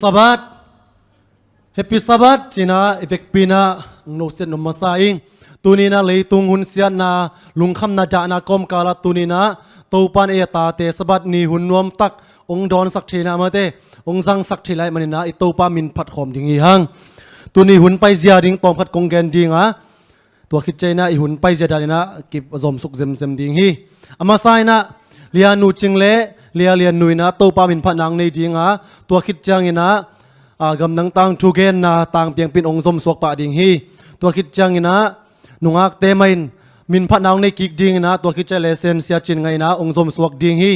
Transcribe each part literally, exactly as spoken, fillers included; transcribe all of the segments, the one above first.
Sabbath. Happy Sabbath ci-in ah i vekpi-in ah hong nosiat nuam masa ing. Tuni-in ah leitung hun siatna, lungkhamna, dahna kawmkal ah tuni-in ah Topa in ei a tate Sabbath ni hun nuamtak hong dawnsak thei-in ah, amaute hong zangsak thei lai ahih manin ah i Topa min phat khawm ding hi hang. Tuni hun paizia ding tawmkhat kong gen ding a, tua khit ciangin ah i hun paizia danin ah kizomsuk zemzem ding hi. A masa-in ah Lia Nu Cing le Lia Lian Nu in ah Topa min phatna hong nei ding a, tua khit ciangin ah, a, gamdang tangthu genna tangpiangpi in hong zomsuak pah ding hi. Tua khit ciangin ah nungakte mah in min phatna hong nei kik dingin ah, tua khit ciang leh Sen Sia Cin Ngaih in ah hong zomsuak ding hi.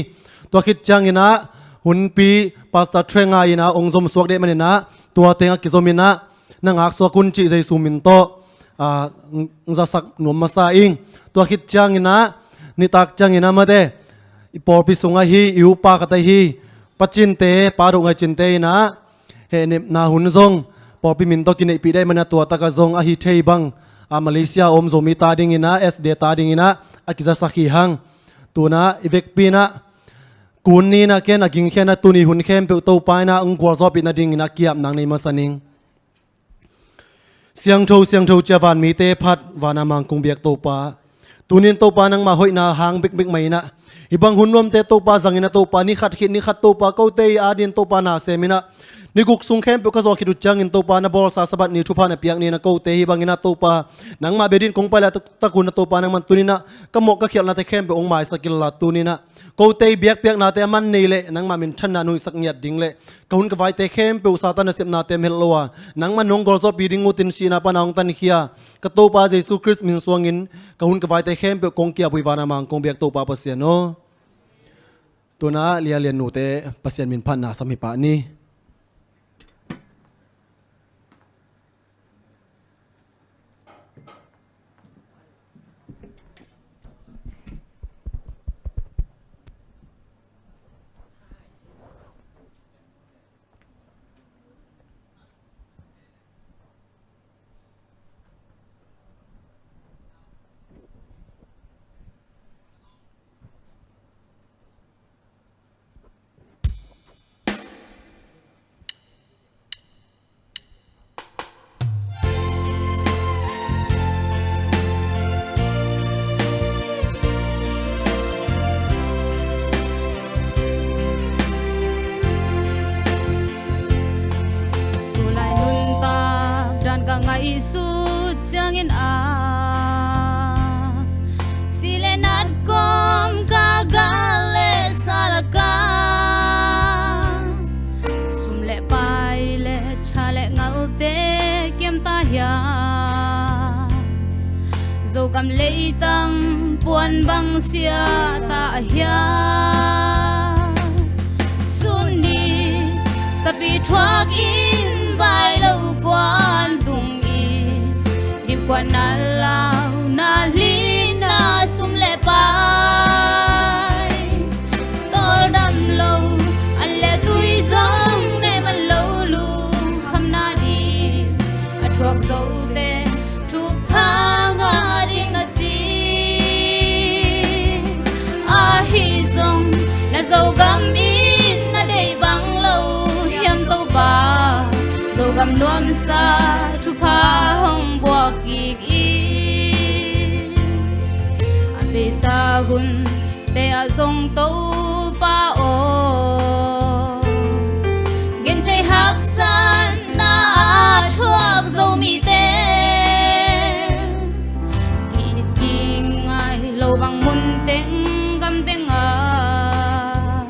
Tua khit ciangin ah hunpi Pastor Threnga in ah hong zomsuak ding ahih manin ah tua teng ah kizomin ah na ngaksuak un cih Jesu min tawh, a, hong zasak nuam masa ing. Tua khit ciangin ah nitak ciangin ah, amaute, i pawlpi sungah hi, i upa khat ahi Pa Cinte, Pa Do Ngaih Cinte in ah hehnepna hun zong pawlpi min tawh kineihpih ding ahih manin ah tua tak ah zong ahi thei bang, a, Malaysia a om Zomi ta dingin ah, S D A ta dingin ah a kizasak hi hang. Tu-in ah i vekpi-in ah kun ni-in ah ken a gingkhian ah tuni hun khempeuh Topa in ah hong gualzawhpih nadingin ah ki-apna hong nei masa ning. Siangtho, siangtho ci-a van mite phat, van a mang kong biak Topa, tuni-in Topa nangmah hoihna hang bekbek mah in ah, hih bang hun nuamte Topa zangin ah Topa, ni khat khit ni khat Topa kote i adingin Topa na semin ah, ni guk sung khempeuh ka zawh khit uh ciangin Topa na bawlsa Sabbath ni thupha na piak ni-in ah kote hih bangin ah Topa nangmah bia dingin kong pai laitak hun ah Topa nangman tuni-in ah ka mawh ka khialhnate khempeuh hong maisak inla, tuni-in ah kote i biakpiaknate a man nei leh nangmah minthanna nuihsak ngiat ding leh ka hun ka vaite khempeuh Satan nasepnate om het lo a, nangman nong gualzawhpih ding ut in sihna pan a hong tankhia ka Topa Jesu Khrist min suangin ka hun ka vaite khempeuh kong ki-ap uh hi, van a mang kong biak Topa Pasian aw. Tu-in ah Lia Lian Nute Pasian min phatna sam hi pah ni. Tulai nuntak dan ka ngaihsut ciangin ah, si le nat kawm ka gal le sa lakah, sum le pai le tha le ngalte kiam ta hiam? Zogam leitang puan bang sia ta hiam? Sun ni sapi thuak in vai lo kuan tung i, dipkuan na lau na lin na sum le pai, tawldam lo an le tui zong ne man lo, lungkhamna ding a thuak zote thupha ngah ding na ci. Ahi zong na Zogam in na deih bang lo hiam Topa? Zogam nuamsa thupha hong buak kik in. A beisa hun te ah zong Topa aw, genthei haksatna a thuak Zomite, ki-it kingai lo bang mun teng gam teng ah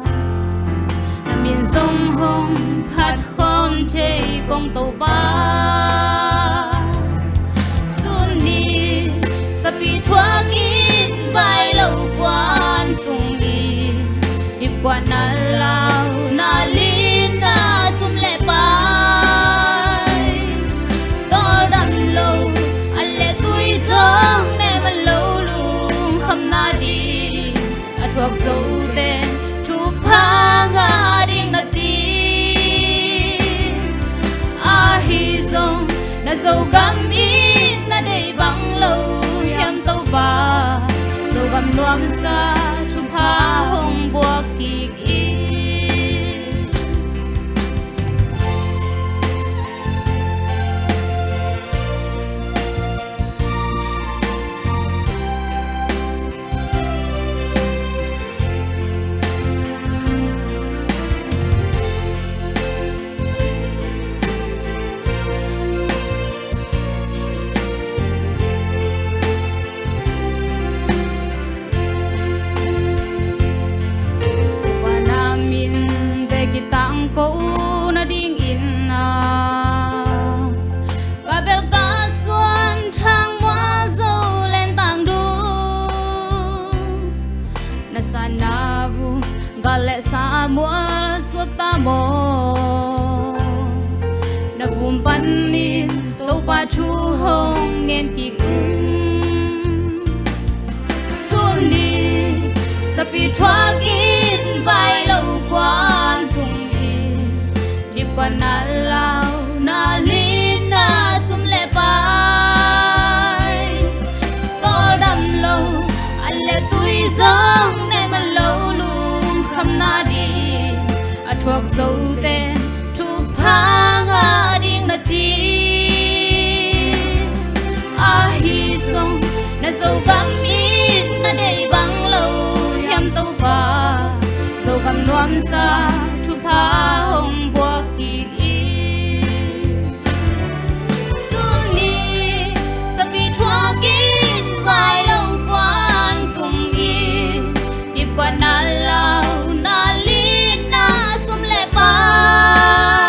na min zong hong phat khawm thei kong Topa. Sun ni sapi thuak in vai lo kuan tung i, dipkuan na lau na lin na sum le pai, tawldam lo an le tui zong ne man lo, lungkhamna ding a thuak zote thupha ngah ding na ci. Ahi zong na Zogam in na deih bang lo hiam Topa? Zogam nuamsa thupha hong buak kik in. Tua ta maw, na vum panin Topa thu hong ngen kik un. Sun ni, sapi thuakin vai lo kuan tung in, dipkuan na lau na lin na sum le pai. Tawldam lo, an le tui zong nei man lo lungkhamna ding, a thuak zote thupha ngah ding na ci. Ahi zong na Zogam in na deih bang lo hiam Topa, Zogam nuamsa thupha hong buak kik in. Sun ni, sapi thuakin vai lo kuan tung in, dipkuan na lau na lin na sum le pai.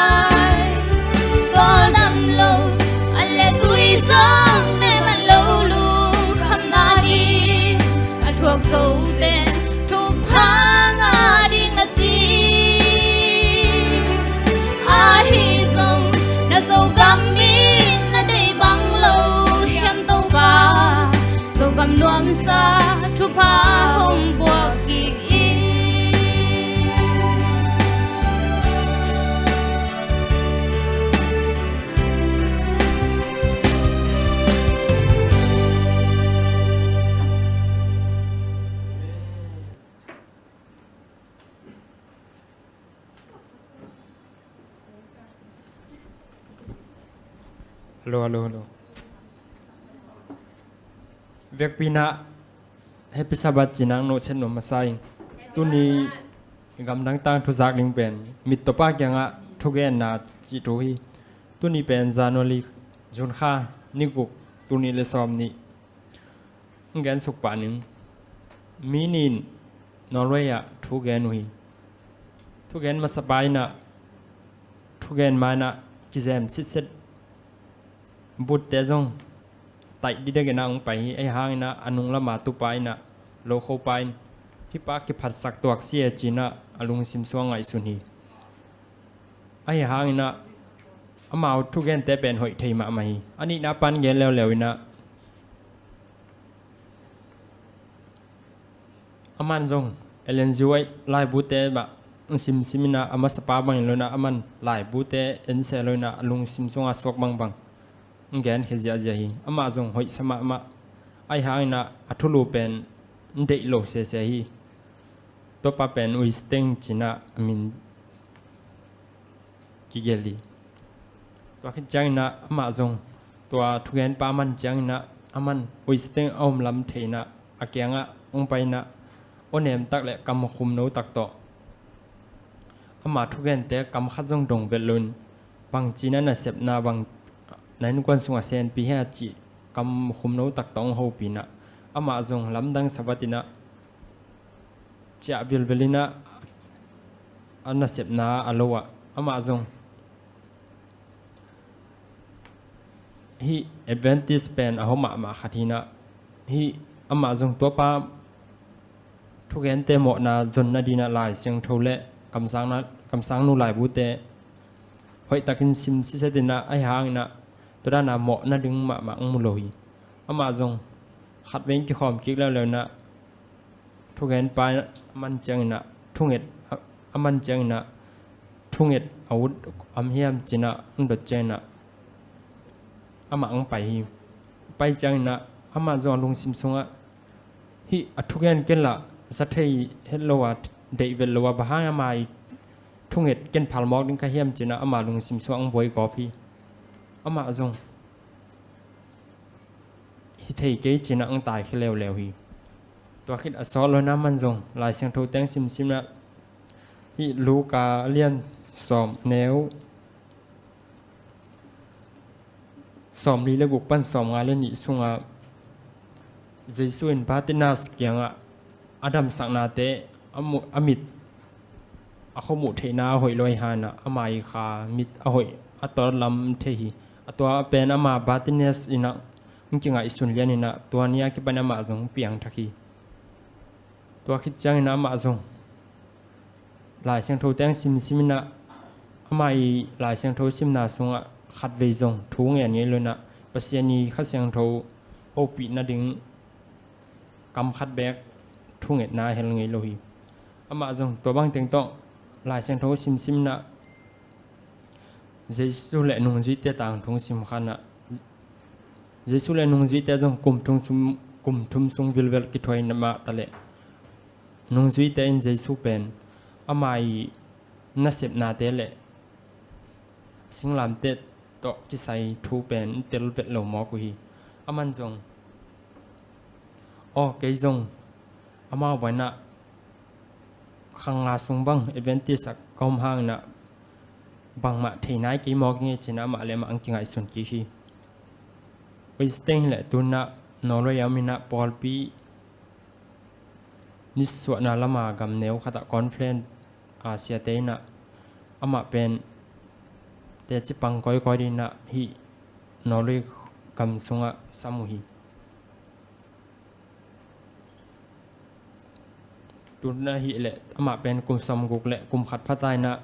Tawldam lo, an le tui zong nei man lo lungkhamna ding, a thuak zote thupha ngah ding na ci. Ahi zong na Zogam in na deih bang lo hiam Topa, Zogam nuamsa thupha hong buak kik in. Hello, hello, hello. Vekpi-in ah Happy Sabbath ci-in ah nohset nuam masa ing. Tuni gamdang tangthu zak ding pen mittawpa kiangah thugenna cih thu hi. Tuni pen January, June kha ni guk, tul nih le sawm nih. Hong gensuk pah ning. Mi nih in Norway ah thu gen uh hi. Thu gen masapa in ah, thu gen ma in ah kizem sitset, butte zong taih didek in ah hong pai hi. Ahi hangin ah a nung lama tupa in ah, lokhopa in, hih pa kiphatsak tuak si e ci-in ah a lungsim sungah ngaihsun hi. Ahi hangin ah amau thugente pen hoih thei mahmah hi. A nihna pan gen leuleu in ah, aman zong Ellen G. White laibute mah hong simsim in ah, a masapa bangin lo in ah, aman laibute en se lo in ah, a lungsim sungah suak bangbang hong genkhia ziahziah hi. Amah zong hoihsa mahmah. Ahi hangin ah a thulu pen hong deih lo sese hi. Tuapa pen Eyring ci-in ah a min kigelh hi. Tua khit ciangin ah amah zong, tua thugenpa man ciangin ah, aman Eyring a om lam thei in ah, a kiangah hong pai in ah, aw nem tak le kam khumno tak tawh, ama thugente kam khat zong dong vet lo in, bangci-in ah nasepna bang, na innkuan sungah senpih hia cih kam khumno tak tawh hong hopih in ah, amah zong lamdang Sabbath in ah ciah vilvel in ah, a nasepna a lo ah, amah zong hih Adventist pen a hua mahmah khat hi in ah, hih amah zong tuapa thugente mawhna zon nading in ah Lai Siangtho le kamsangna, kamsangnu laibute hoihtakin sim siset in ah, ahi hangin ah tua dan a mawh nading mahmah hong mu lo hi. Amah zong khatvei in kikhawm kik leuleu in ah, thugenpa a man ciangin ah thunget, a, a man ciangin ah thunget a ut om hiam ci-in ah hong dot ciangin ah amah hong pai hi. Pai ciangin ah amah zong a lungsim sungah, hih a thugen ken lah za thei het lo a, deih vet lo a, bang hang ama thunget ken phalmawk ding ka hiam ci-in ah ama lungsim sungah hong buai gawp hi. Amah zong hi thei kei ci-in ah hong taikhia leuleu hi. Tua khit a sawt lo in ah aman zong Lai Siangtho teng simsim in ah, hih Luka a lian sawm, a neu sawmli le guk pan sawmnga le nih sungah, Jesu in Bartimaeus kiangah a damsaknate, a mu-, a mit, a khuamuh theihna a hoih lo ahi hangin ah, ama i kha mit a hoih, a tawt lam thei hi. A tua pen ama Bartimaeus in ah hong kingaihsun lian in ah, tua ni a kipan amah zong hong piangthak hi. Tua khit ciangin ah amah zong Lai Siangtho teng simsim inah, amah i Lai Siangtho simna sungah khatvei zong thu ngen ngei lo inah, Pasian i Kha Siangtho hopih nading kam khat beek thungetna hel ngei lo hi. Amah zong tua bang teng tawh Lai Siangtho simsim inah, Jesu le nungzuite tangthu simkha inah, Jesu le nungzuite zong kum thum sung, kum thum sung vilvel kithuai mah taleh, nungzuite in Jesu pen amah i nasepnate le singlamteh tawh kisai thu pen tel vet lo mawk uh hi. Aman zong, aw, kei zong amau bang inah khang nga sung bang Adventist ah ka om hang inah bangmah thei nai kei mawk ing e ci inah amah le amah ang kingaihsun kik hi. Ui, siteng hileh tu inah Norway a om inah pawlpi nisuahna lama gam neu khatah conference a siate inah amah pen teci pang kawikawi ding inah hih Norway gam sungah sam uh hi. Tu inah hileh amah pen kum sawmguk le kum khat phata inah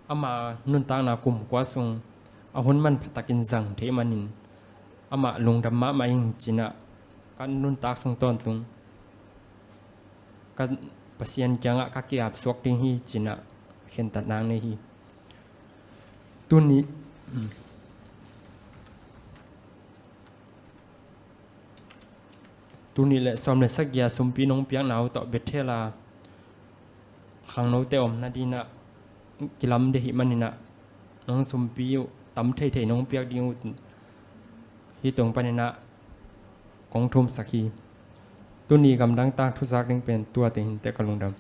ama nuntakna kum kua sung a hun manpha takin zang thei manin amah lungdam mahmah ing ci inah ka nuntak sung tawntung ka Pasian kiangah ka ki-ap suak ding hi ci inah khentatna ang nei hi. Tuni, tuni le sawm le sagih a sumpi nong piakna uh tawh Bethel a khangnote om nading inah kilam ding hi manin ah nong sumpi uh tam theithei nong piak ding uh hih tung panin ah kong thumsak hi. Tuni gamdang tangthu zak ding pen tua teng hi inteh, ka lungdam.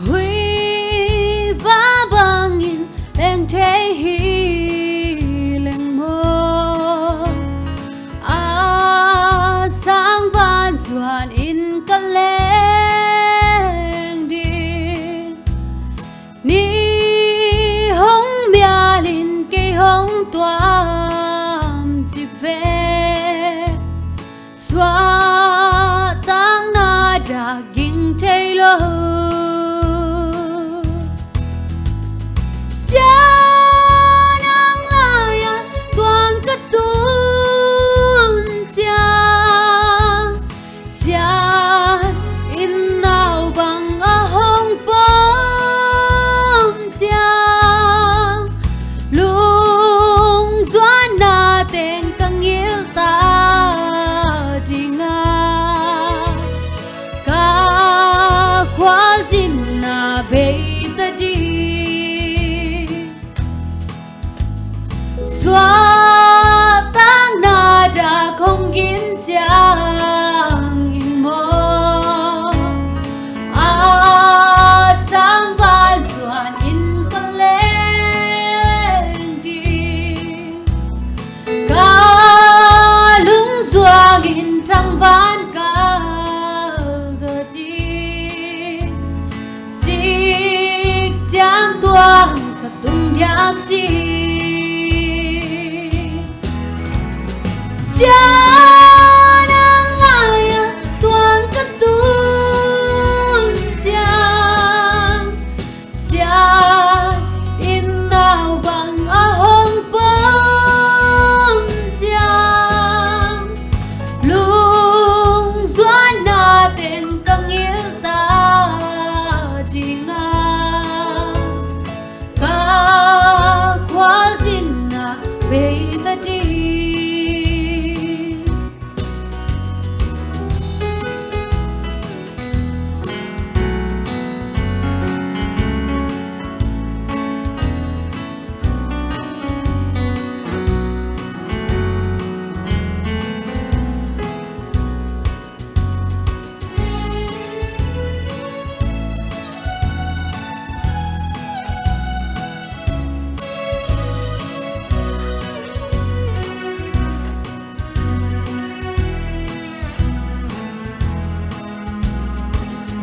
Huih va bangin leng thei hi leng maw? A sang van zuan in ka leng ding. Ni hong mial in kei hong tuam ci ve. Suahtakna dah ging thei lo. Sianang lai-ah tuang ka tun ciang, Sian in nau bang a hong pom ciang, lungzuanna teng ka ngilta ding a, ka khualzinna beita ding.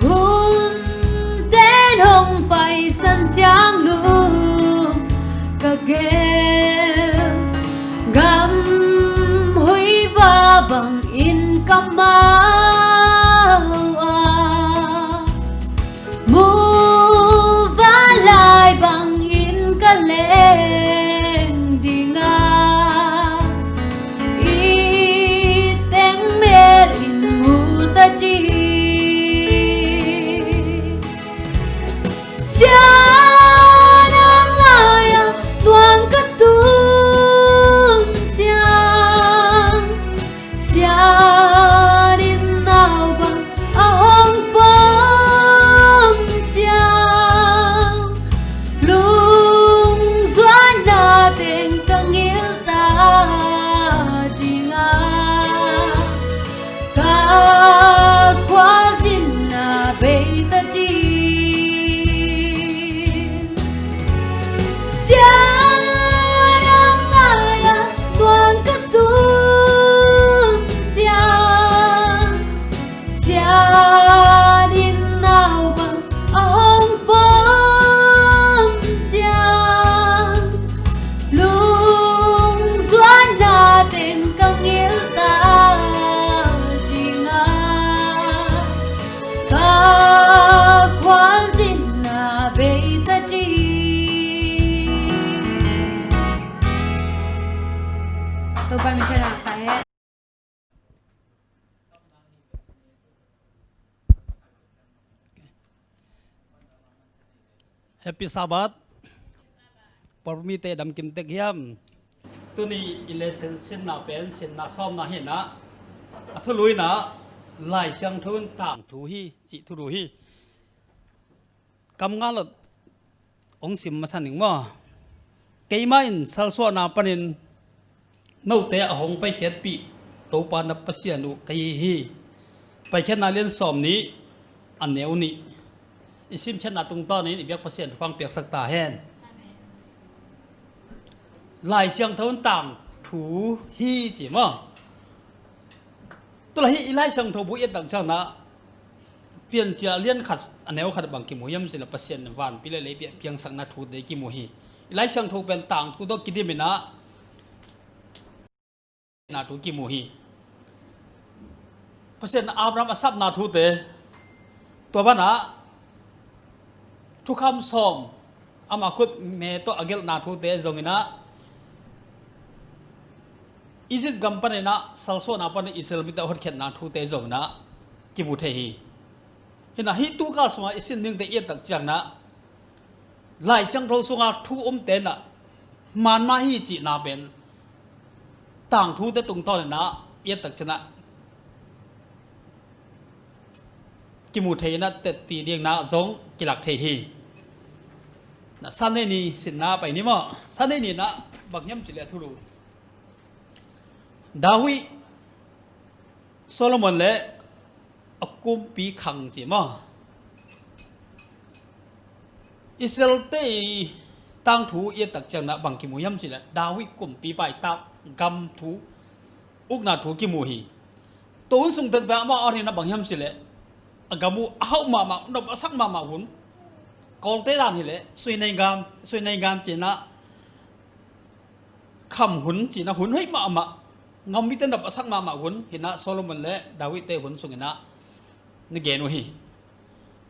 Hun ten hong paisan ciang lung ka gel, gam huiva bangin ka mau a, muva lai bangin ka leng ding a, i teng melin mu ta ding. Sianang lai-ah tuang ka tun ciang, Sian in nau bang a hong pom ciang, lungzuanna teng ka ngilta ding a, ka khualzinna beita ding. Sianang lai-ah tuang ka tun ciang, Sian in nau bang a hong pom ciang, lungzuanna teng ka ngilta ding a, ka khualzinna beita ding. Topa min thang ta hen. Happy Sabbath. Pawlpi mite damkim tek hiam? Tuni i lesson sinna pen sinna sawmna hi a, a thulu in a, Lai Siangtho in tangthu hi cih thulu hi. Kam nga lo hong sim masa ning maw. Keimah in salsuahna panin note a hong paikhiatpih Topa na Pasian uh ka hi hi. Paikhiatna lian sawm nih, a neu nih. I simkhiatna tungtawnin i biak Pasian thupha piaksak ta hen. Lai Siangtho in tangthu hi ci maw. Tulai hi i Lai Siangtho bu i et tak ciangin a, Piancil lian khat a neu khat bang kimu hiam cih leh Pasian vanpi le leipi a piangsakna thute kimu hi. I Lai Siangtho pen tangthu tawh kidim in a, na thu kimu hi. Pasian Abraham a sapna thute, tua banah thukham sawm, ama khut me tawh a gelhna thute zong in a, Egypt gam panin a salsuahna panin Israel mite a hotkhiatna thute zong in a kimu thei hi. Hi in a, hih tukal sungah i sin dingte i et tak ciangin a, Lai Siangtho sungah thu omte in a, man mah hi cihna pen tangthute tungtawn in a i et tak ciangin a kimu thei in a, tetti dingin a zong kilak thei hi. Na Sunday ni sinna pai ni maw. Sunday ni in a bang hiam cih leh a thulu, David, Solomon le a kumpi khang ci maw. Israel te i tangthu i et tak ciangin a bang kimu hiam cih leh David kumpipa i tak gam thu, ukna thu kimu hi. Tua hun sung teng pen amah a hih in a bang hiam cih leh a gam uh a hauh mahmah, nop a sak mahmah hun, Kawlte dan hi leh Suinei gam, Suinei gam ci in a, kham hun cinah hun hoih mahmah, ngaumite nop a sak mahmah hun hinah Solomon le David te hun sunginah na gen uh hi.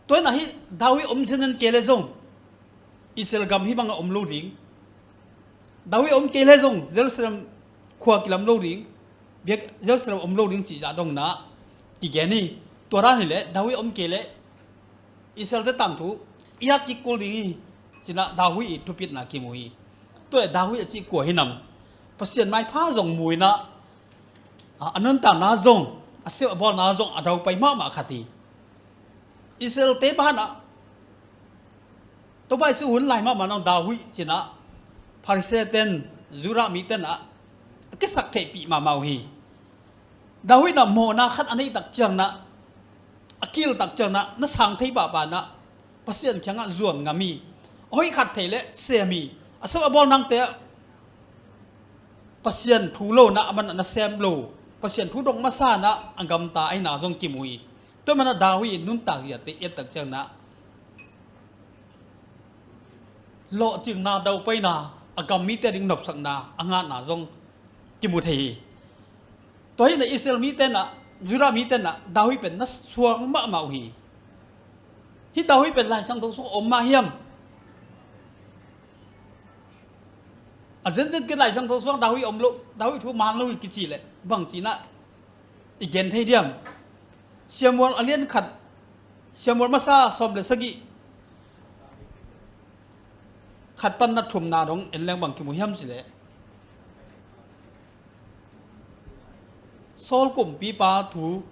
Tua inah hih David om zenzen kei le zong Israel gam hih bangah om lo ding, David om kei le zong Jerusalem khua kilam lo ding, biak Jerusalem om lo ding cih zah dongnah kigen hi. Tua dan hileh David om kei le Israel te tangthu i hak kik kul ding hi, cinah David i thupitna kimu hi. Tua David a cih kua hinam? Pasian maipha zong mu inah a nuntakna zong, a sep a bawlna zong a daupai mahmah khat hi. Israel te banah Topa Jesu hun lai mahmah nong David cinah Pharisee ten, Judah mi tenah a kisak theihpih mahmah uh hi. David inah mawhna khat a neih tak ciangnah, a kil tak ciangnah na sang thei pahpahnah Pasian kiangah zuan ngam hi. A hoih khat thei le sem hi. A sep a bawl nangte Pasian thu lonah a manah na sem lo, Pasian thu dong masa inah a gamta ahina zong kimu hi. Tua manah David in nuntak ziate i et tak ciangnah lawhcikna, daupaina, a gam mite ding nopsakna a ngahna zong kimu thei hi. Tua hinah Israel mi tenah, Judah mi tenah David pen na suang mahmah uh hi. Hih David pen Lai Siangtho sungah om mah hiam? A zenzen kei Lai Siangtho sungah David om lo, David thu man lo hi kici leh bang cinah i gen thei diam? Samuel a lian khat, Samuel masa sawm le sagih, khat pan na thumna dong en leng bang kimu hiam cileh, Saul kumpipa thu,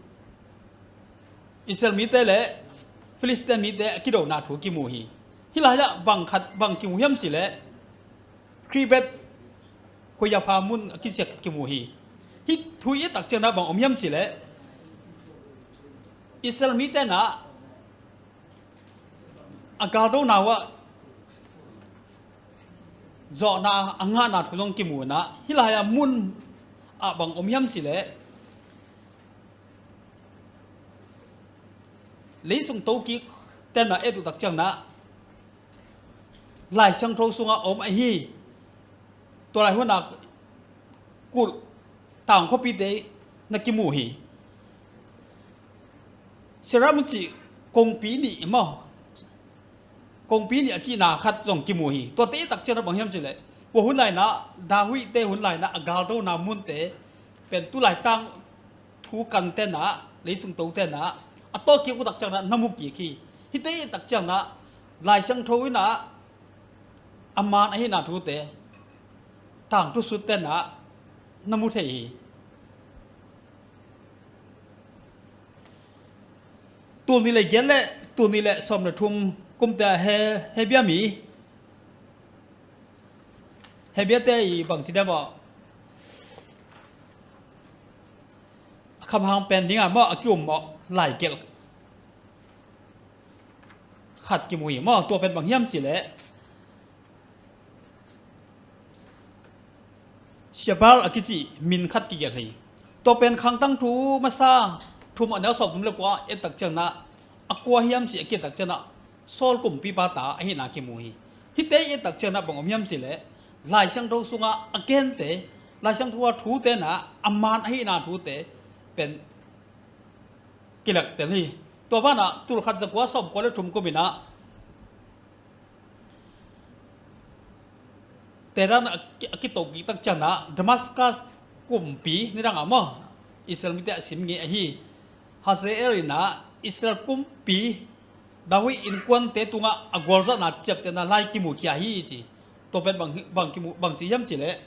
Israel mite le Filistin mite a kidona thu kimu hi. Hih lai-ah bang khat bang kimu hiam cileh, Khribeth khuayapha mun a kiciak kimu hi. Hih thu i et tak cianah bang om hiam cileh, Israel mi tenah a galdona uh ah zawhna a ngahna thu zong kimu inah, hih lai-ah mun ah bang om hiam cileh, leisung tokik tenah et uh tak cianah Lai Siangtho sungah om ahi. Tua lai hunah kulh tang khuapite na kimu hi. Seram cih kongpi nih maw, kongpi nih a cihna khat zong kimu hi. Tuate i et tak cianah bang hiam cileh, tua hun lainah David te hun lainah a galdona munte pen tulai tang thu kan tenah, leisung to tenah a tawh kik uh tak cianah na mu kik hi. Hihte i et tak cianah Lai Siangtho inah a man ahina thute, tangthu sut tenah na mu thei hi. Tul nih le giat le tul nih le sawm le thum kumte a he, he bia mi, he biate i bangci dia maw, a khamhang pen dingah maw a kium maw, lai gelh khat kimu hi maw. Tua pen bang hiam cileh, Shebal a kici min khat kigelh hi. Tua pen Khangtang Thu masa thum a neu sawm thum le kua et tak cianah, a kua hiam ci a ki et tak cianah Saul kumpipa ta ahina kimu hi. Hihte i et tak cianah bang om hiam cileh, Lai Siangtho sungah a gente, Lai Siangtho a thu tenah a man ahina thute pen kilaktel hi. Tua banah tul khat za kua sawm kua le thum kuminah Tehran a ki, a kitokik tak cianah Damascus kumpi, nidangah maw, Israel mite a sim ngei ahi Hazael inah Israel kumpi David innkuante tungah a gualzawhna ciaptehna lai kimukhia hi ci. Tua pen bang, bang kimu, bang ci hiam cileh,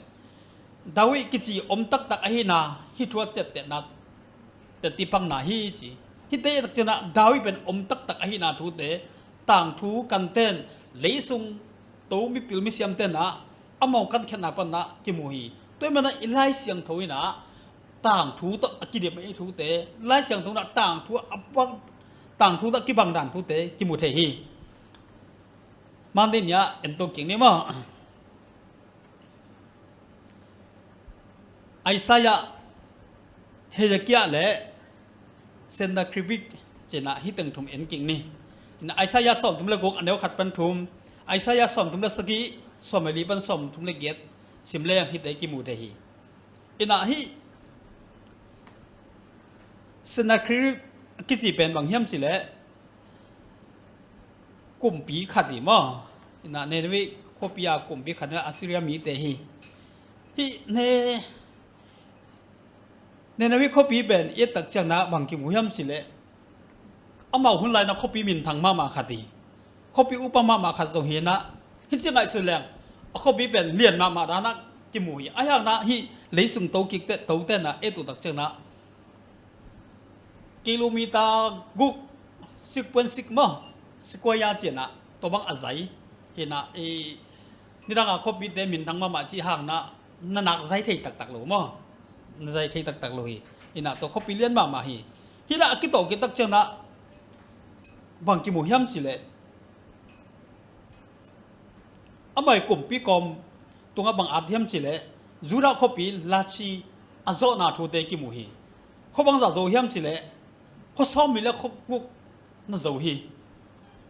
David kici om taktak ahina hih thu a ciaptehna teti pangna hi ci. Hihte i et tak cianah David pen om taktak ahina thute, tangthu kan ten, leisung to mipil misiam tenah amau kan khiatna panah kimu hi. Tua i manah i Lai Siangtho inah tangthu tawh a kidem ahi thute, Lai Siangtho inah tangthu a bang, tangthu tawh a kibang dan thute kimu thei hi. Mandi nia en to kik ni maw. Isaiah, Hezekiah le Sennakerib cinah hih teng thum en kik ni. Inah Isaiah sawm thum le guk a neu khat pan thum, Isaiah sawm thum le sagih, sawm le li pan sawm thum le giat, sim leng hihte kimu thei hi. Inah hih Sennakerib kici pen bang hiam cileh kumpi khat hi maw. Inah Nineveh khuapi a kumpi khat hi, Assyria mite hi. Hih Ne Nineveh khuapi pen i et tak ciangin ah bang kimu hiam cileh, amau hun lai-in ah khuapi minthang mahmah khat hi. Khuapi upa mahmah khat zong hi-in ah, hih ci ngaihsun leng a khuapi pen lian mahmah dan ah kimu hi. Ahi hangin ah hih leisung tokik te, tote in ah et uh tak ciangin ah kilometer guk, six point six maw, square ci-in ah, tua bang a zai hi-in ah, i, nidang a khuapite minthang mahmah cih hangin ah na nak zai thei taktak lo maw? Na zai thei taktak lo hi. Inah tua khuapi lian mahmah hi. Hih lah a kitawh kik tak ciangin ah bang kimu hiam cileh, amau kumpi kawm tungah bang at hiam cileh, Judah khuapi Lachish a zawhna thute kimu hi. Khua bangzah zo hiam cileh, khua sawmli le khua guk na zo hi.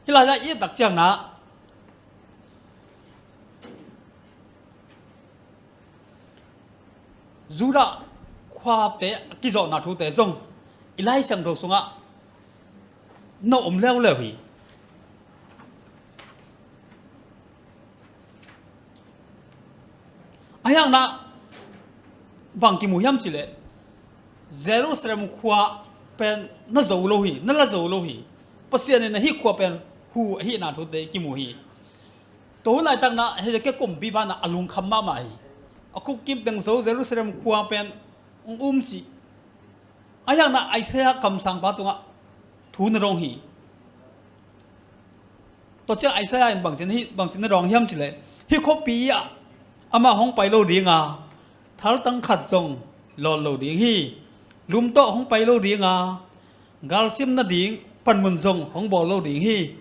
Hih lai-ah i et tak ciangin ah Judah khuate a kizawhna thute zong i Lai Siangtho sungah na om leuleu hi. Ahi hangin ah bang kimu hiam cileh, Jerusalem khua pen na zo lo hi, na la zo lo hi. Pasian in ah hih khua pen hu ahihna thute kimu hi. Tua hun laitak in ah Hezekiah kumpipa in ah a lungkham mahmah hi. A khuk kim teng zo Jerusalem khua pen hong um cih. Ahi hangin ah Isaiah kamsangpa tungah thu na dawng hi. Tua ciang Isaiah in bangci, hih bangci na dawng hiam cileh, hih khuapi ah amah hong pai lo ding a, thaltang khat zong lawn lo ding hi. Lum tawh hong pai lo ding a, galsim nading panmun zong hong bawl lo ding hi.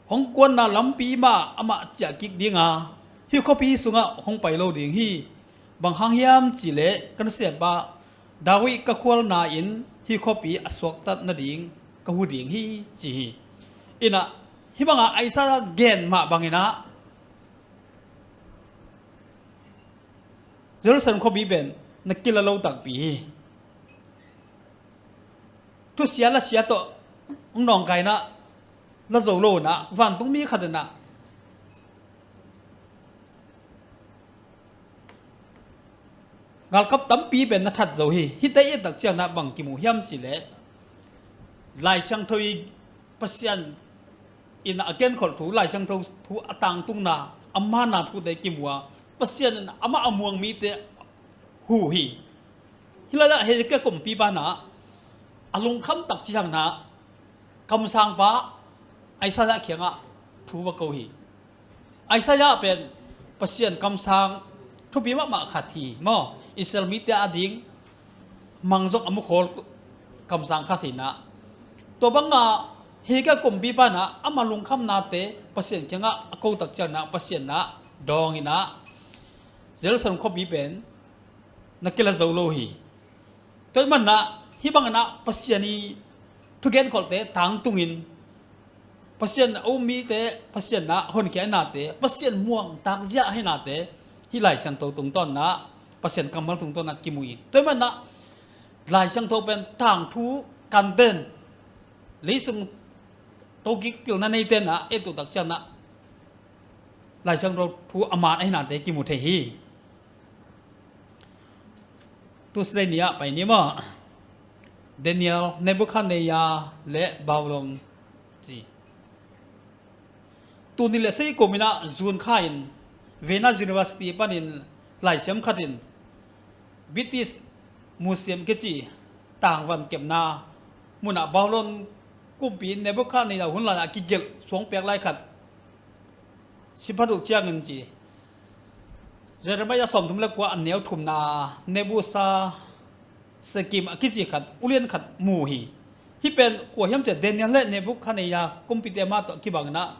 Hong kuanna lampi mah amah ciah kik ding a, hih khuapi sungah hong pai lo ding hi. Bang hang hiam cileh, ka nasempa David ka khualna in hih khuapi a suaktat nading ka hu ding hi, ci hi. Inah hih bangah Isaiah gen mah bangin ah Jerusalem khuapi pen na kila lo takpi hi. Thusia lasia tawh hong nawngkaina la zo lo in ah, vantung mi khat in ah galkap tampi pen na that zo hi. Hihte i et tak ciangin ah bang kimu hiam cileh, Lai Siangtho i Pasian in a genkholh thu, Lai Siangtho thu a tangtungna, a manna thute kimu a, Pasian in amah a muang mite hu hi. Hih lai-ah Hezekiah kumpipa in ah a lungkham tak ciangin ah kamsangpa Isaiah kiangah thu va ko hi. Isaiah pen Pasian kamsang thupi mahmah khat hi maw? Israel mite ading mang zong a mu khawl kamsang khat hi-in ah, tua bangah Hezekiah kumpipa in ah ama lungkhamnate Pasian kiangah a ko tak ciangin ah Pasian in ah dawng in ah, Jerusalem khuapi pen na kila zo lo hi. Tua ahih manin ah hih bangin ah Pasian i thugenkholhte tangtungin, Pasian a um mite Pasian in ah honkhia ahihnate, Pasian muangtak zia ahihnate hih Lai Siangtho tungtawn in ah, Pasian kammal tungtawn in ah kimu hi. Tua ahih manin ah Lai Siangtho pen tangthu kanten, leisung tokik pilna neite in ah et uh tak ciangin ah Lai Siangtho thu a man ahihnate kimu thei hi. Tuesday ni-ah pai ni maw? Daniel, Nebuchadnezzar le Babylon ci. Tul nih le sagih kum in ah June kha in Vienna University panin laisiam khat in British Museum kici tangvan kepna munah Babylon kumpi Nebuchadnezzar hun lai-ah a kigelh suangpek lai khat sim phat uh ciangin ci, Jeremiah sawmthum le kua a neu thumna Nebuchadnezzar Sekim a kici khat, ulian khat mu hi. Hih pen kua hiam cih leh Daniel le Nebuchadnezzar kumpite mah tawh kibang in ah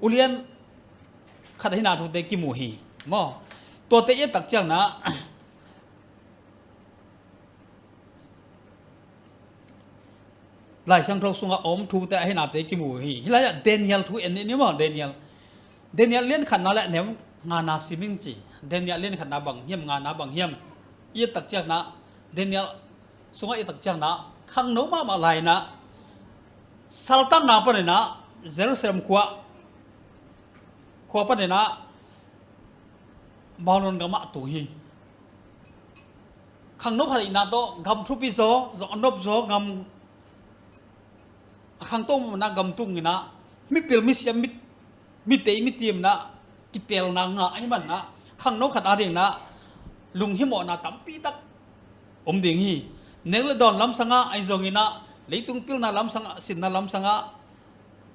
ulian khat ahihna thute kimu hi maw? Tuate i et tak ciangin ah Lai Siangtho sungah a om thute ahihnate kimu hi. Hih lai-ah Daniel thu en ni maw, Daniel. Daniel lian khatna le a neu Ngana sim ing ci. Daniel lian khatna bang hiam, ngana bang hiam? I et tak ciangin ah, Daniel sungah i et tak ciangin ah, khangno mahmah lai-in ah, saltanna panin ah, Jerusalem khua, khua panin ah, Babylon gamah tung hi. Khangno khat ihna tawh gam thupi zaw, zong a nop zaw gam, a khangto mahmahna gam tungin ah, mipil misiam, mi, mi tei mi tiam in ah, kitelna ngah ahih manin ah, khangno khat adingin ah, lunghimawhna tampi tak om ding hi. Nek le dawn lamsangah ahi zongin ah, leitung pilna lamsangah, sinna lamsangah,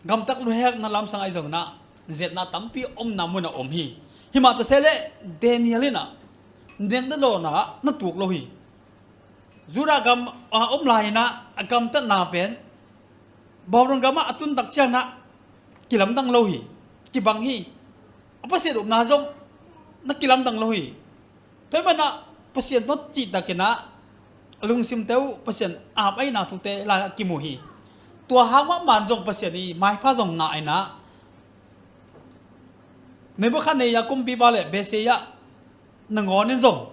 gamtat luhekna lamsangah ahi zongin ah, ziatna tampi omna munah om hi. Himah ta se leh Daniel in ah, nek le dawnna na tuak lo hi. Judah gam, ah, om lai-in ah, a gamtatna pen Babylon gamah a tun tak ciangin ah, kilamdang lo hi, kibang hi. A Pasian upna zong na kilamdang lo hi. Tua ahih manin ah, Pasian tawh cihtakin ah, a lungsimte uh Pasian ap ahihna thute lai-ah kimu hi. Tua hang mahmah in zong Pasian i maipha zong ngah in ah, Nebuchadnezzar kumpipa le Belshazzar nangawn in zong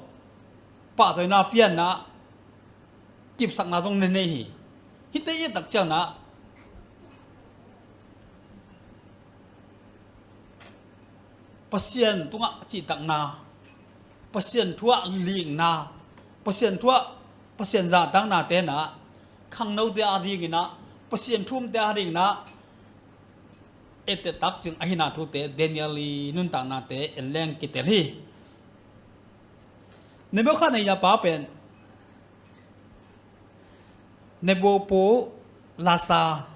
pahtawina pia in ah, kipsakna zong na nei hi. Hihte i et tak ciangin ah, Pasian tungah cihtakna, Pasian thu ah likna, Pasian thu ah, Pasian zahtaknate in ah, khangnote adingin ah, Pasian thu umte adingin ah, et tak ciang ahihna thute, Daniel i nuntaknate en leng kitel hi. Nebuchadnezzar pa pen Nabopolassar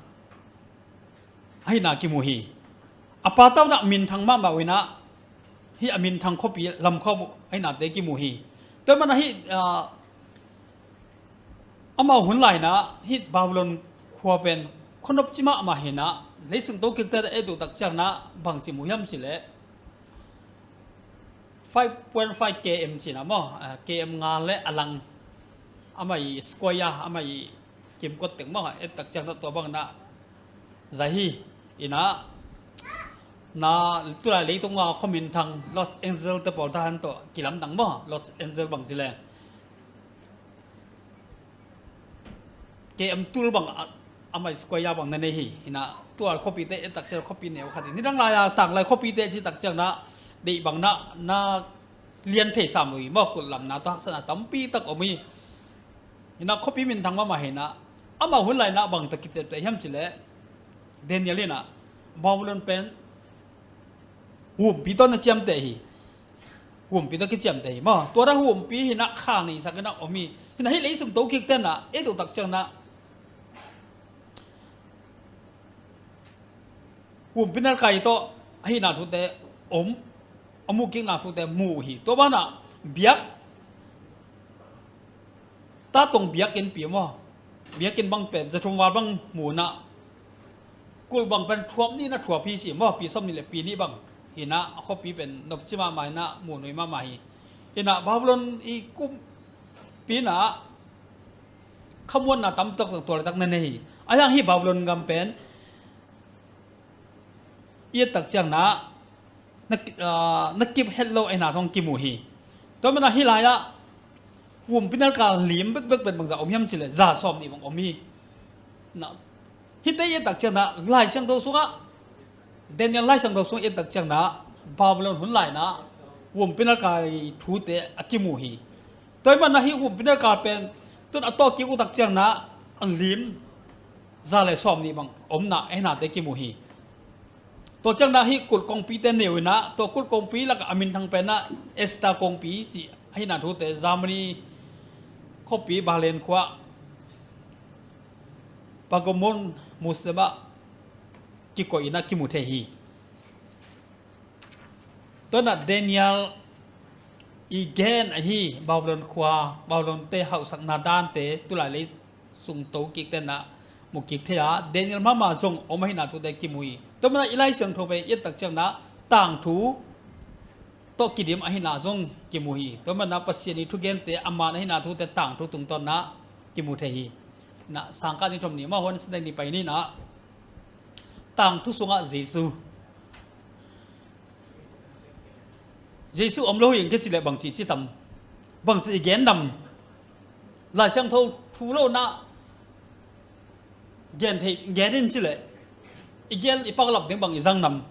ahihna kimu hi. A pa tawh in ah minthang mahmah uh in ah, hih a minthang khuapi lamkhawm uh ahihnate kimu hi. Tua ahih manin ah hih, ah, amau hun lai-in ah hih Babylon khua pen khua nopci mahmah hi in ah, leisung tokikte i et uh tak ciangin ah bangci mu hiam cih leh, five point five K M ci-in ah maw, ah, K M nga le a lang, amah i square, amah i kimkot teng maw, et tak ciangin ah tua bangin ah zai hi. In ah, na, tulai leitung a khua minthang Los Angeles te pawl tahan tawh kilamdang maw, Los Angeles bang ci leh, K M tul bang, a, amah i square bang na nei hi. In ah, tua khuapite et tak ciang khuapi neu khat hi. Nidang lai-a tanglai khuapite cih tak ciangin ah, deih bangin ah na lian thei sam lo hi maw, kulhlamna tawh haksatna tampi tak om hi. In ah, khuapi minthang mahmah hi in ah, amau hun lai-in ah bang tawh kitepteh hiam cih leh, Daniel in ah, Babylon pen huampi tawh na ciamteh hi. Huampi tawh kiciamteh hi maw. Tua dan huampi hi in ah, kha neisak in ah om hi. Hi in ah, hih leisung tokikte in ah i et uh tak ciangin ah, huampi nalkai tawh ahihna thute om, a mukikna thute mu uh hi. Tua banah biak, tatong biakinnpi maw, biakinn bang pen za thum val bang mu in ah, kulh bang pen thuap nih in ah thuap hi ci maw, pi sawm nih le pi nih bang hi in ah, a khuapi pen nopci mahmah hi in ah, muanhuai mahmah hi. Hi in ah, Babylon i kumpi in ah khamuanna tamtak tua laitak na nei hi. A hiang hih Babylon gam pen i et tak ciangin ah, na, ah, na kip het lo ahihna zong kimu hi. Tua ahih manin ah hih lai-ah huampi nalkai lim bekbek pen bangzah om hiam cih leh, za sawm nih bang om hi. Na, hihte i et tak ciangin ah, Lai Siangtho sungah, Daniel Lai Siangtho sungah i et tak ciangin ah, Babylon hun lai-in ah huampi nalkai thute a kimu hi. Tua ahih manin ah hih huampi nalkai pen, tu-in a tawh kik uh tak ciangin ah, a lim za le sawm nih bang omna ahihnate kimu hi. Tua ciangin ah hih kulh kongpite neu in ah, tua kulh kongpi lakah a minthang pen ah Esther kongpi cih ahihna thute, Germany khuapi Berlin khua, Pergamon Museum ah kikoih in ah kimu thei hi. Tua ahih manin ah Daniel i gen ahi Babylon khua, Babylon te hauhsakna dante tulai leisung tokikte in ah mu kik thei a, Daniel mahmah zong om ahihna thute kimu hi. Tua ahih manin ah i Lai Siangtho pen i et tak ciangin ah tangthu tawh kidim ahihna zong kimu hi. Tua ahih manin ah Pasian i thugente a man ahihna thute tangthu tungtawn in ah kimu thei hi. Na, sangkah ni thum ni maw, Wednesday ni pai ni in ah, tangthu sungah Jesu. Jesu om lo hi ing ka cih leh bangci ci tam, bangci i gen nam? Lai Siangtho thu lo na gen thei, gen in cih leh i gen i paklap ding bang i zang nam?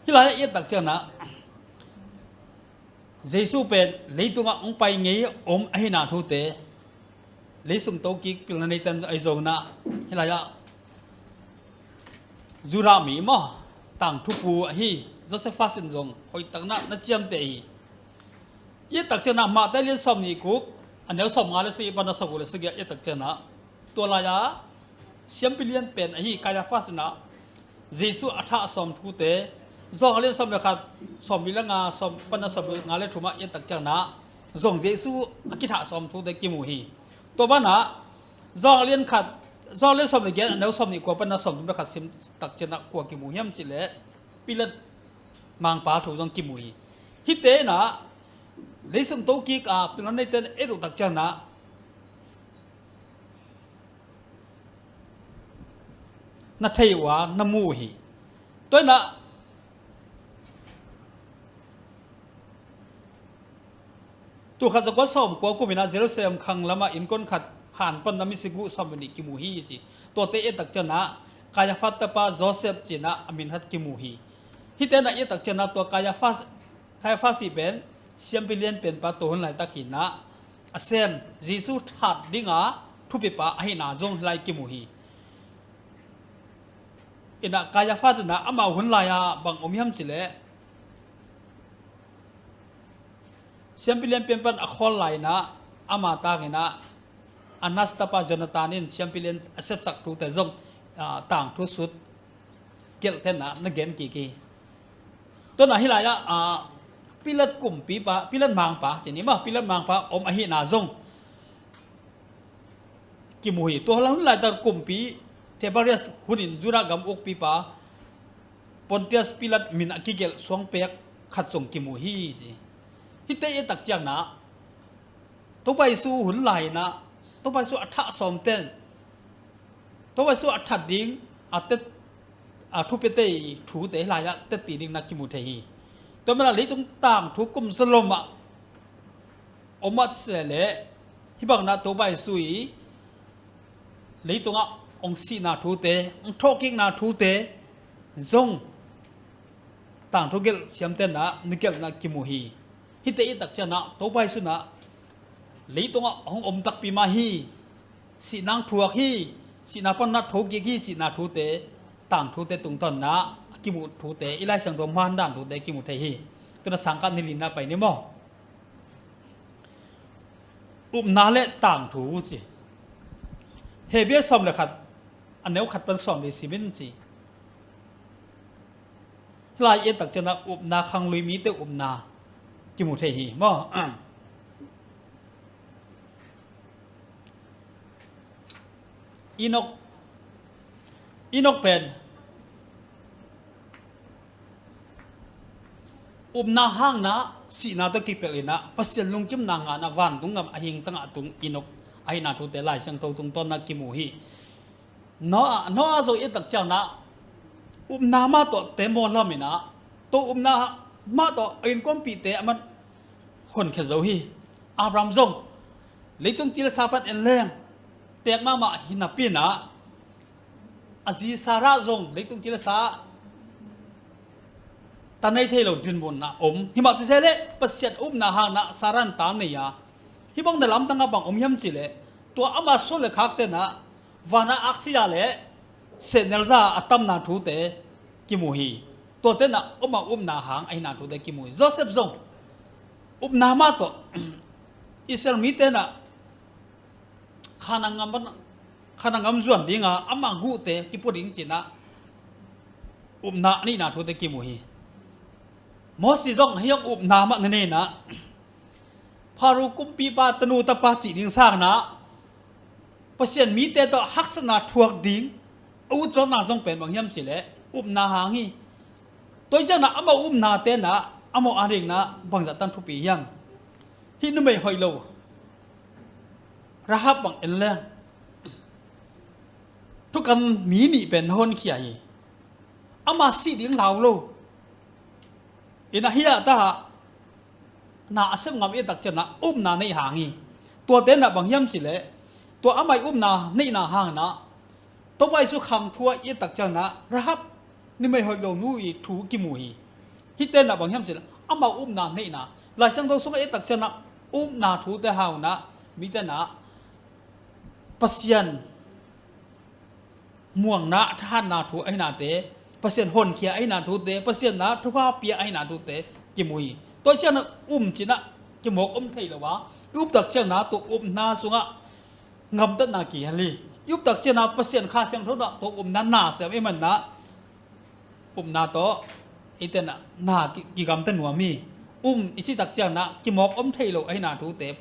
Hih lai-ah i et tak ciangin ah Jesu pen leitungah hong pai ngei om ahihna thute, leisung tokik pilna neite in ahi zongin ah, hih lai-ah Judah mi maw, tangthupu ahi Josephus in zong hoihtakna na ciamteh hi. I et tak ciangin ah Matthai lian sawmnih guk, a neu sawmnga le sagih pan a sawmguk le sagih ah i et tak ciangin ah, tua lai-a siampi lianpen ahi Kaiafas in ah Jesu a thah sawm thute, Johan lian sawm le khat, sawmli le nga, sawm pan a sawmnga le thum ah i et tak ciangin ah zong Jesu a kithah sawm thute kimu hi. Tua banah Johan lian khat, Johan lian sawm le giat, a neu sawmnih kua pan a sawmthum le khat sim tak ciangin ah kua kimu hiam cih leh Pilat mangpa thu zong kimu hi. Hihte in ah leisung tokik a pilna neite in et uh tak ciangin ah na thei uh a, na mu uh hi. Tua in ah tul khat za kua sawmkua kum in ah Jerusalem khang lamah innkuan khat han panna misi guh sawm le nih kimu hi ci. Tuate i et tak ciangin ah Kaiafas tapa Joseph ci-in ah a min khat kimu hi. Hihte in ah i et tak ciangin ah tua Kaiafas, Kaiafas cih pen siampi lianpenpa tua hun laitak hi-in ah a sem, Jesu that dinga thupipa ahihna zong hih lai kimu hi. In ah Kaiafas in ah amau hun lai-a bang om hiam cih leh siampi lianpen pan a khawl lai-in ah ama tangin ah Annas tapa Jonathan in siampi lian a sepsak thute zong, ah, tangthu sut gelhte in ah na gen kik hi. Tua in ah hih lai-ah, ah, Pilat kumpipa, Pilat mangpa ci ni maw, Pilat mangpa om ahihna zong kimu hi. Tua hun laitak kumpi Tiberias hunin Judah gam ukpipa Pontius Pilat min a kigelh suangpek khat zong kimu hi ci. Hihte i et tak ciangin ah Topa Jesu hun lai-in ah Topa Jesu a thah sawmten, Topa Jesu a that ding, a tet, a thupiate thute hih lai-ah tetti ding na kimu thei hi. Tua manin ah leitung tangthu kum zalom ah om a se leh hih bangin ah Topa Jesu i leitungah hong sihna thute, hong thawhkikna thute zong tangthu gelh siamte in ah na gelhna kimu hi. Hihte i et tak ciangin ah Topa Jesu in ah leitungah hong om takpi mah hi, sihna hong thuak hi, sihna pan na thokik hi cihna thute, tangthute tungtawn in ah a kimu thute, i Lai Siangtho mandan thute kimu thei hi. Tu-in ah sangkah ni li-na pai ni maw. Upna le tangthu ci. Hebru sawm le khat, a neu khat pan sawmli sim in ci. Hih lai i et tak ciangin ah upna, khanglui mite upna kimu thei hi maw. Enok, Enok pen upna hangin ah sihna tawh kipelh in ah Pasian lungkimna ngah in ah vantung gam a hing tangah tung Enok ahihna thute Lai Siangtho tungtawn in ah kimu hi. Noah, Noah zong i et tak ciangin ah upna mah tawh temmawlam in ah, tua upna mah tawh a innkuanpihte amah honkhia zo hi. Abraham zong leitung ci le sa pan en leng teek mahmah hi napi in ah, a zi Sarah zong leitung ci le sa ta nei thei lo dinmun ah om. Hi mah ci se leh Pasian upna hangin ah Sarah in ta nei a, hih bang na lamdang ah bang om hiam cih leh tua ama suan le khakte in ah van ah aksi a le sehnel za a tamna thute kimu hi. Tuate in ah ama upna hang ahihna thute kimu hi. Joseph zong upna mah tawh Israel mite in ah Khanang gam pan, Khanang gam zuan ding a, ama guhte kipua ding ci-in ah upna a neihna thute kimu hi. Moses zong hih hang upna mah na nei in ah, Pharaoh kumpipa tanu tapa cih ding sangin ah Pasian mite tawh haksatna thuak ding a ut zawkna zong pen bang hiam cih leh upna hang hi. Tua hi ciangin ah amau upnate in ah amau adingin ah bangzah tan thupi hiam? Hih numei hoih lo Rahab bang en leng, thukan mi nih pen na honkhia hi. Ama sih ding lau lo. Ina hia ta na a sem ngam i tak ciangin ah upna neih hang hi. Tuate na bang hiam cileh, tua amah i upna neihna hangin ah Topa Jesu khang thu ah i tak ciangin ah Rahab numei hoih lo nu i thu kimu hi. Hihte na bang hiam cileh amah upna neihna. Lai Siangtho sungah i tak ciangin ah upna thute hangin ah mite na Pasian muangna, thahatna thu ahi nate, Pasian honkhia ahi na thute, Pasian na thupha pia ahi na thute kimu hi. Tua ciangin ah um cinah kimawk om thei lo a, i uptak ciangin ah tua upna sungah ngamtatna kihel hi. I uptak ciangin ah Pasian Kha Siangtho na tua upna na sem i manna upna tawh i tenah na ki- kigamta nuam hi. Um i citak ciangin ah kimawk om thei lo ahi na thute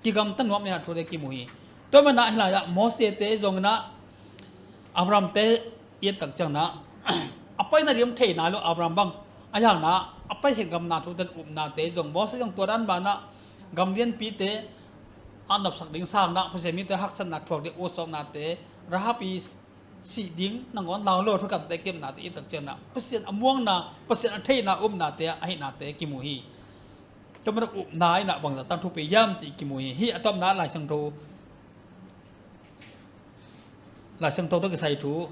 kigamta nuam ahi na thute kimu hi. Tua manah hi lai-ah Mose te zongin ah Abraham te i et tak ciangin ah a paina riam thei nai lo Abraham bang a hangin ah a pai khin gamna thute upnate zong Mose zong tua dan banah gam lianpite a nopsak ding sangin ah Pasian mite haksatna thuak ding utsawknate Rahab i sih ding nangawn lau lo thukamte kepnate i tak ciangin ah Pasian a muangna, Pasian a theihna upnate ahihnate kimu hi. Tua manah upna inah bangzah tang thupi hiam cih kimu hi. Hih a tawpna Lai Siangtho, Lai Siangtho tawh kisai thu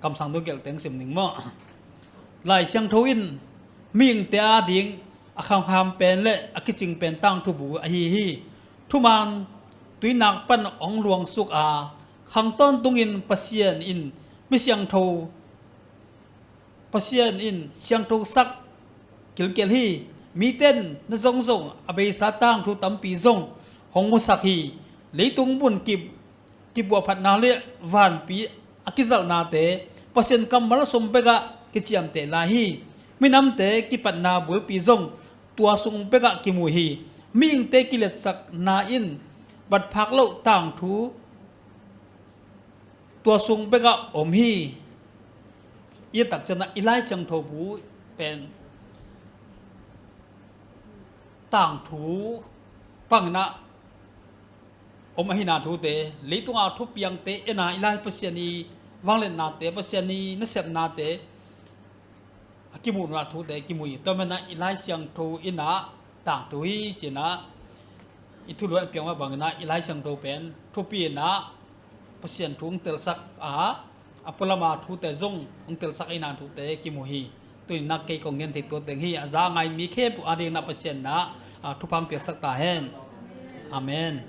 kamsang tawh gelhteng sim ning maw? Lai Siangtho in mihingte ading a khangham pen le a kicing pen tangthu bu ahi hi. Thuman tuinak pan hong luangsuk a khang tawntungin Pasian in mi siangtho Pasian in siangthosak kilkel hi. Miten na zongzong a beisa tangthu tampi zong hong musak hi. Leitung bunkip kipuahphatna le vanpi a kizalhnate Pasian kammal sung bekah kiciamteh lai hi. Minamte kipatna bulpi zong tua sung bekah kimu hi. Mihingte kiletsakna in batphak loh tangthu tua sung bekah om hi. I tak ciangin ah i Lai Siangtho bu pen tangthu panginah om ahina thute, leitunga thupiangte ena i Lai Pasian i vangliatnate, Pasian i nasepnate a kimuhna thute kimu hi. Tua manah i Lai Siangtho inah tangthu hi cinah i thuluan a piang mah banginah i Lai Siangtho pen thupi inah Pasian thu hong telsak a, a pualama thute zong hong telsak ahina thute kimu hi. Tuninah kei kong gen thei tua teng hi. A za a ngai mi khempeuh adinginah Pasian inah a thupha hong piaksak ta hen. Amen.